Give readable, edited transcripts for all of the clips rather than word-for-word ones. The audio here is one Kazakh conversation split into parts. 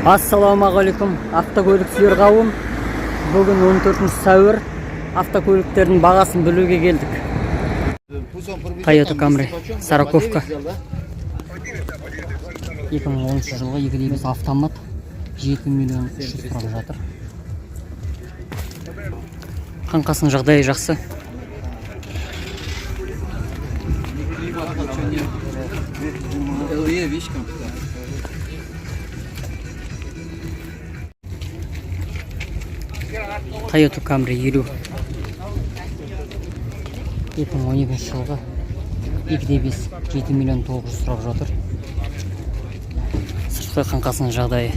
Ассалаумағалейкум, автокөлік сүйер қауым. Бүгін 14 сәуір, автокөліктердің бағасын білуге келдік. Toyota Toyota Camry, Camry, сороковка. Сороковка. 2010 жылғы 2.5 автомат, 7 миллион 300 сұрап жатыр. Қаңқасының жағдайы жақсы. LE, видишь, компьютер? Toyota Camry 50, 2012 жылғы 2.5, 7 миллион 900 сұрап жатыр. Сыртқы қаңқасының жағдайы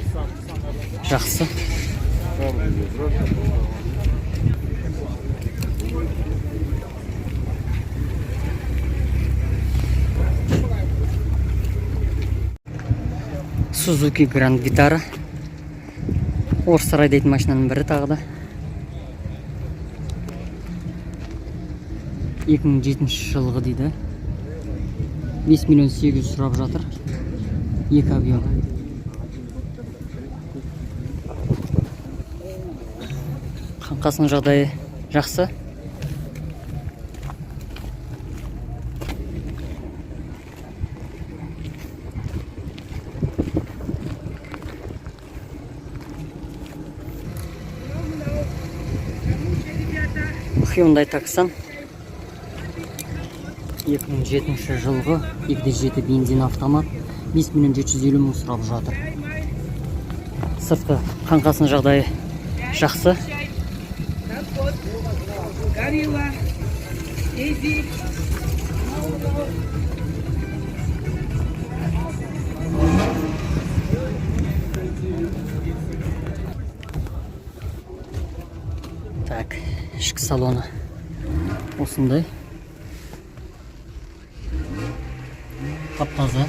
жақсы. Suzuki Grand Vitara, орыстар айдайтын машинаның бірі тағы да. 2007 жылғы дейді, 5 миллион 800 сұрап жатыр, екі объем. Қаңқасының жағдайы жақсы. Hyundai Tucson, 2007 жылғы 2.7 бензин автомат, 5 миллион 750 мың сұрап жатыр. Сыртқы қаңқасының жағдайы жақсы. Компот, горилла, эзик. Так, ішкі салоны осындай. Тап-таза.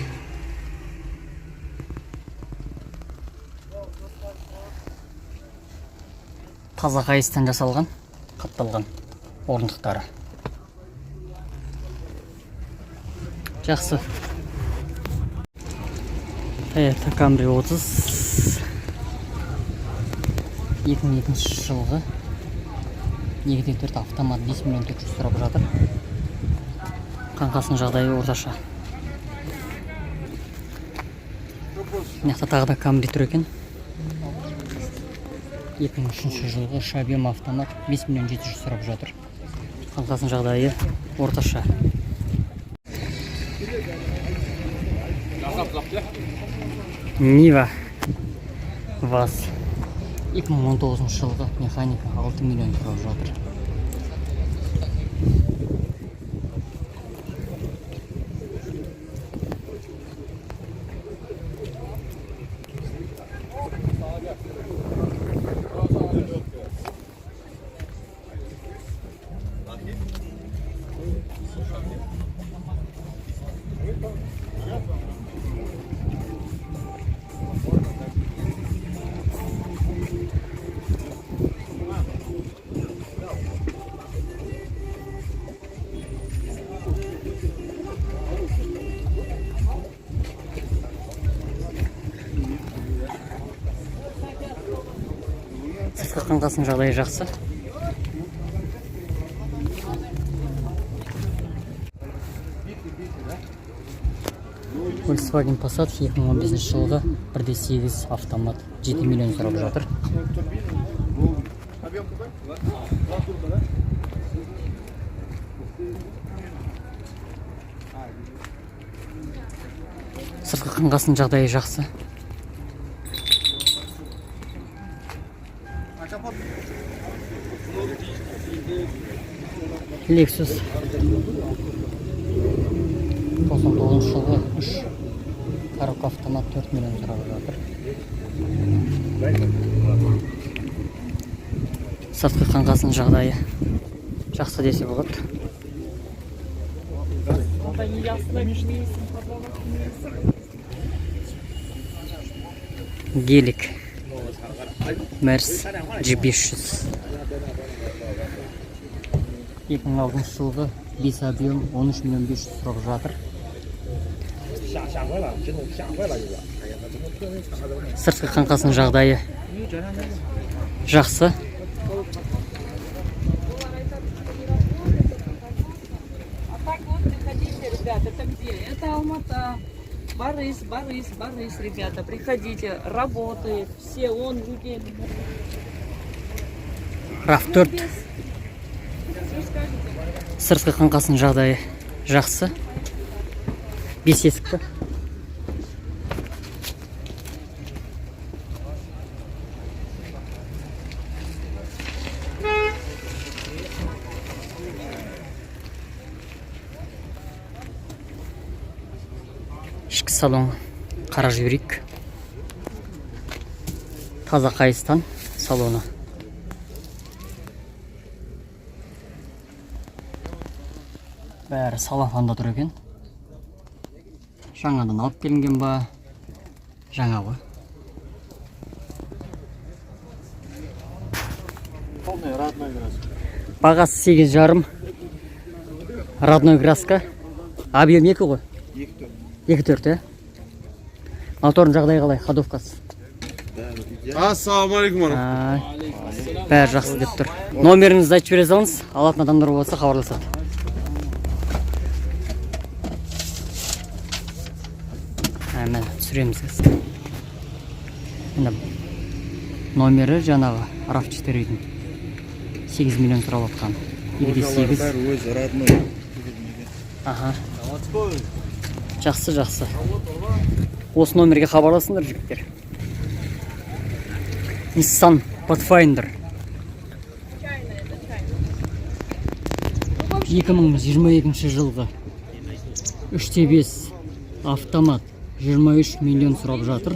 Таза қайыстан жасалған, қапталған орындықтары. Жақсы. Toyota Camry 30, 2002 жылғы 2.4 автомат, 5 миллион 400 сұрап жатыр. Қаңқасының жағдайы орташа. Мына жақта тағы да Camry тұр екен. 2003 жылғы, үш объем автомат, 5 миллион 700 сұрап жатыр. Қаңқасының жағдайы орташа. Нива ВАЗ, 2019 жылғы, механика, 6 миллион сұрап жатыр. Сыртқы қаңқасының жағдайы жақсы. Volkswagen Passat, 2015 жылғы 1.8 автомат, 7 миллион сұрап жатыр. Сыртқы қаңқасының жағдайы жақсы. Lexus, 99 жылғы, 3 коробка автомат, 4 миллион сұрап жатыр. Сыртқы қаңқасының жағдайы жақсы десе болады. Гелик Мерс G500, 2006 жылғы, 5 объем, 13 миллион 500 сұрап жатыр. 吓吓坏了，激动吓坏了，就是，哎呀，那怎么？ Сыртқы қаңқасының жағдайы жақсы. А так вот, приходите, ребят, это где? Это Алмата. Барыс, Барыс, Барыс, ребята, приходите, работает, все, он людей. RAV 4. Сыртқы қаңқасының жағдайы жақсы. Бес есікті. Ішкі салон қара жіберейік. Таза қайыстан салоны. Бәрі салафанда тұр екен. Жаңадан алып келінген ба? Жаңа ғой. Полный родной краска. Бағасы 8,5. Родной краска. Объем 2 ғой. 2,4. 2,4, иә? Моторының жағдайы қалай? Ходовкасы. Ассалаумағалейкум. Ай, бәрі жақсы деп тұр. Номеріңізді айтып жібере салыңыз. Алатын адамдар болса, хабарласады. Ә, міне түсіреміз қазір. Міне номері жаңағы RAV 4-дің. 8 миллион сұрап отқан. 2,8. Бәрі өз родной. Аха. Жақсы, жақсы. Осы номерге хабарласыңдар, жігіттер. Nissan Pathfinder. 2022 жылғы 3,5 автомат, 23 миллион сұрап жатыр.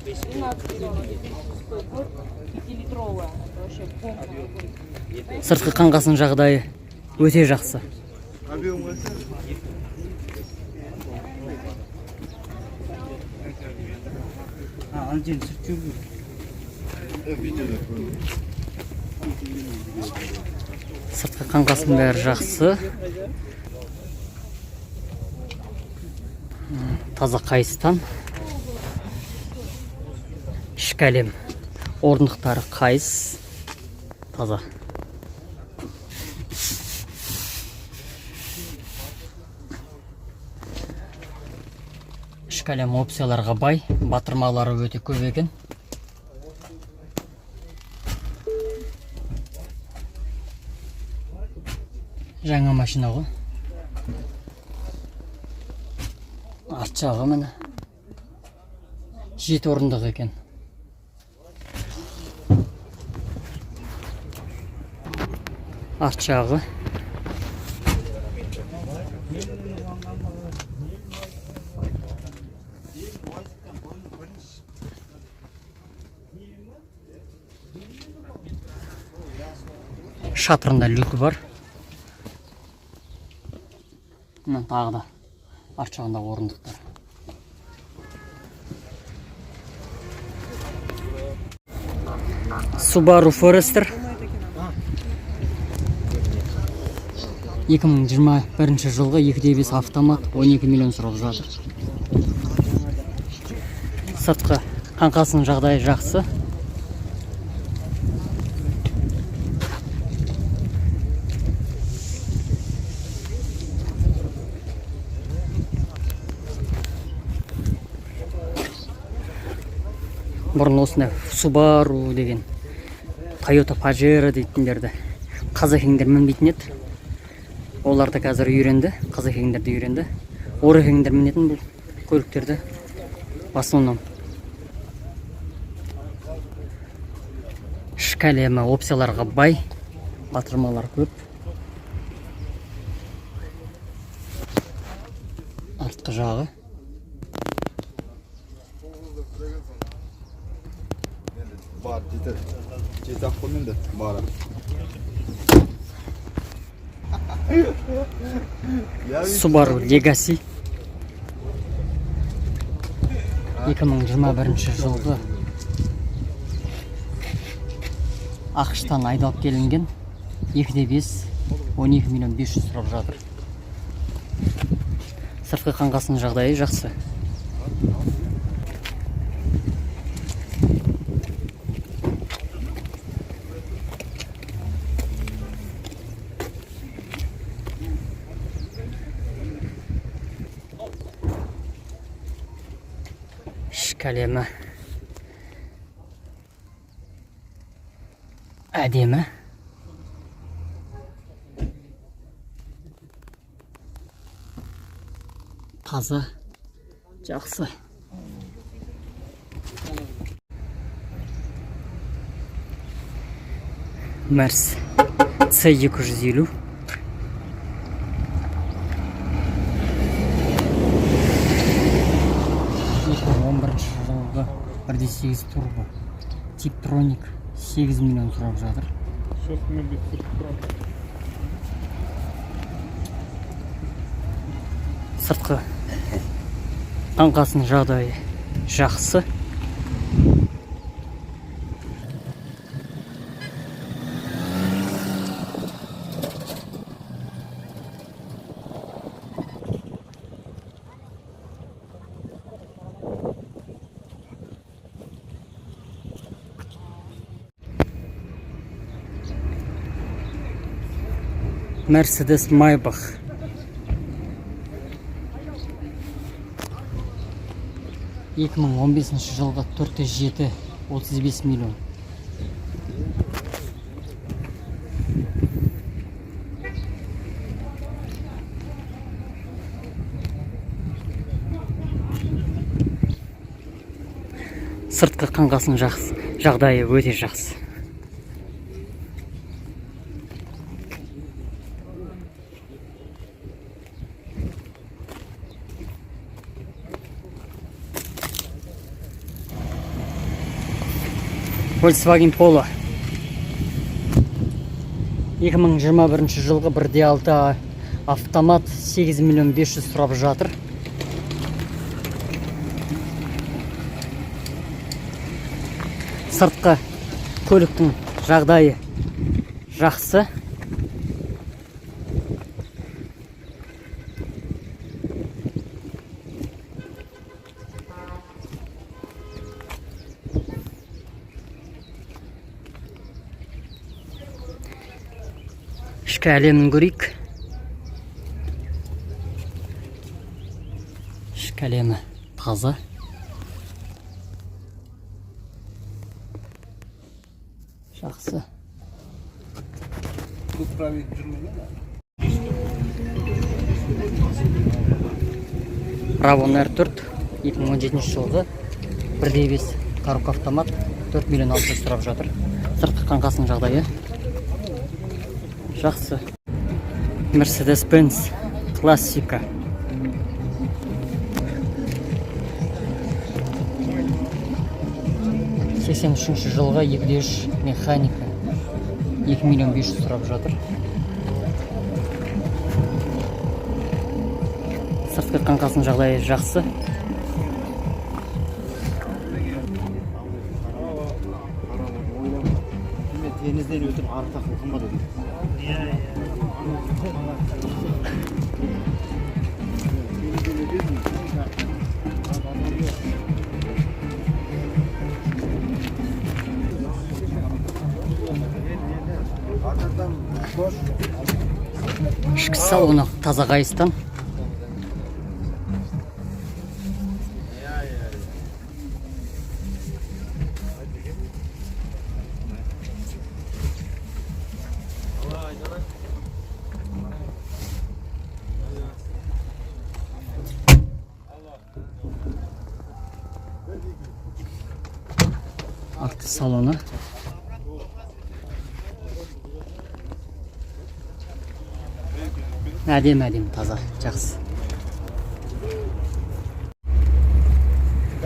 12 миллионов, 2006 год, 5-литровая, это вообще бомба. Сыртқы қаңқасының жағдайы өте жақсы. Объем қанша? Видеода көрдім. Сыртқы қаңқасының бәрі жақсы. Таза қайыстан. Ішкі әлем. Орындықтары қайыс. Таза. Ішкі әлем опцияларға бай, батырмалары өте көп екен. Жаңа машина ғой. Арт жағы міне. Жеті орындық екен. Арт жағы. Шатырында люкі бар. Мына тағы да арт жағында орындықтар. Subaru Forester 2021 жылғы, 2,5 автомат, 12 миллион сұрап жатыр. Сыртқы қаңқасының жағдайы жақсы. Бұрын осындай Subaru деген, Toyota Pajero дейтіндерді қазекеңдер мінбейтін еді. Олар да қазір үйренді, қазекеңдер де үйренді. Орекеңдер мінетін бұл көліктерді в основном. Ішкі әлемі опцияларға бай, батырмалар көп. Артқы жағы. Бар, жетеді. Жеті ақ қой менде бары. Subaru Legacy 2021 жылғы, АҚШ-тан айдалып келінген, 2,5, 12 миллион 500 сұрап жатыр. Сыртқы қаңқасының жағдайы жақсы. Ішкі әлемі әдемі. Таза, жақсы. Мерс C250. 2011 жылғы, 1.8 турбо, типтроник, 8 миллион сұрап жатыр. Сейчас мы без сертификата. Сыртқы қаңқасының жағдайы жақсы. Мерседес Майбах 2015 жылғы, 4.7, 35 миллион. Сыртқы қаңқасының жақсы, жағдайы өте жақсы. Volkswagen Polo 2021 жылғы, 1.6 автомат, 8 миллион 500 сұрап жатыр. Сыртқы көліктің жағдайы жақсы. Ішкі әлемін көрейік. Ішкі әлемі таза. Жақсы. Бұл пробег жүрмеген. Равон R4 2017 жылғы, 1.5 коробка автомат, 4 миллион 600 сұрап жатыр. Сыртқы қаңқасының жағдайы жақсы. Mercedes-Benz классика 83 жылғы, 2.3 механика, 2 миллион 500 сұрап жатыр. Сыртқы қаңқасының жағдайы жақсы. Мен теңізден өтіп арғы жаққа қымбат екен. Arkadan boş. Ішкі салоны таза, қайыстан. Артқы салоны әдемі, әдемі, таза, жақсы.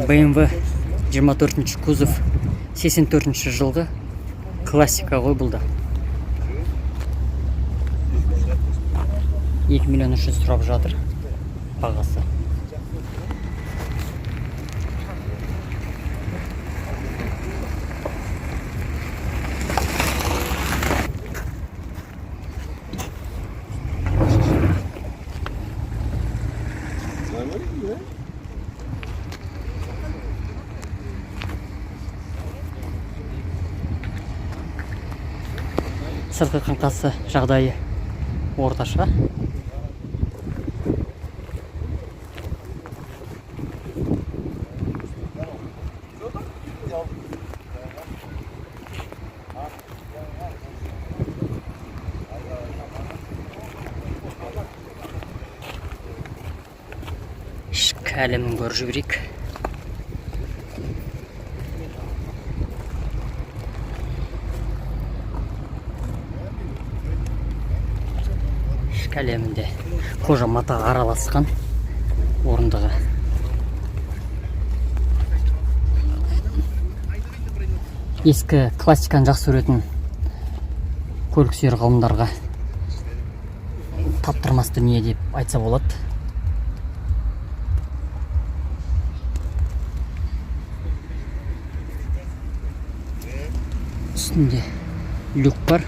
BMW 24 кузов, 84 жылғы, классика ғой бұл да. 2 миллион 300 сұрап жатыр бағасы. Сыртқы қаңқасы жағдайы орташа. Ішкі әлемін көріп жіберейік. Ішкі әлемінде кожа мата араласқан, орындығы. Ескі классиканы жақсы көретін көлік сүйер қауымдарға таптырмас дүние деп айтса болады. Үстінде люк бар.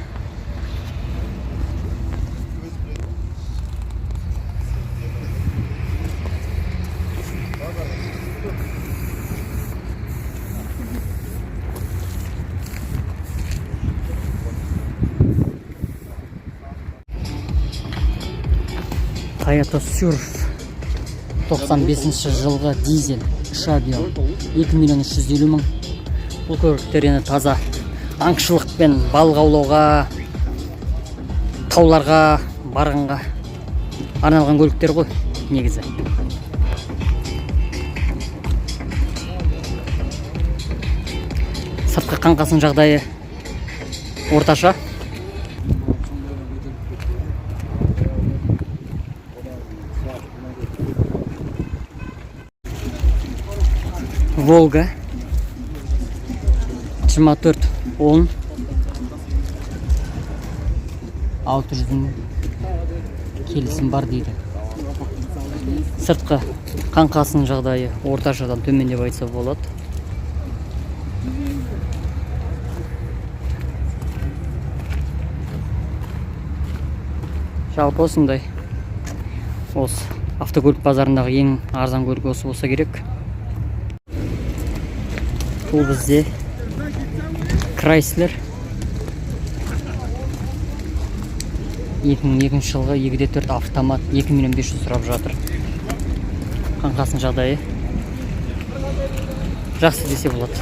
Toyota Surf, 95 жылғы, дизель, 3 объем, 2 миллион 350 мың. Бұл көліктер енді таза аңшылықпен, балық аулауға, тауларға барғанға арналған көліктер ғой негізі. Сыртқы қаңқасының жағдайы орташа. Волга 24 10, 600 мың, келісім бар дейді. Сыртқы қаңқасының жағдайы орташадан төмен деп айтса болады. Жалпы осындай. Осы автокөлік базарындағы ең арзан көлік осы болса керек. Бұл бізде Chrysler, 2002 жылғы, 2.4 автомат, 2 миллион 500 сұрап жатыр. Қаңқасының жағдайы жақсы десе болады.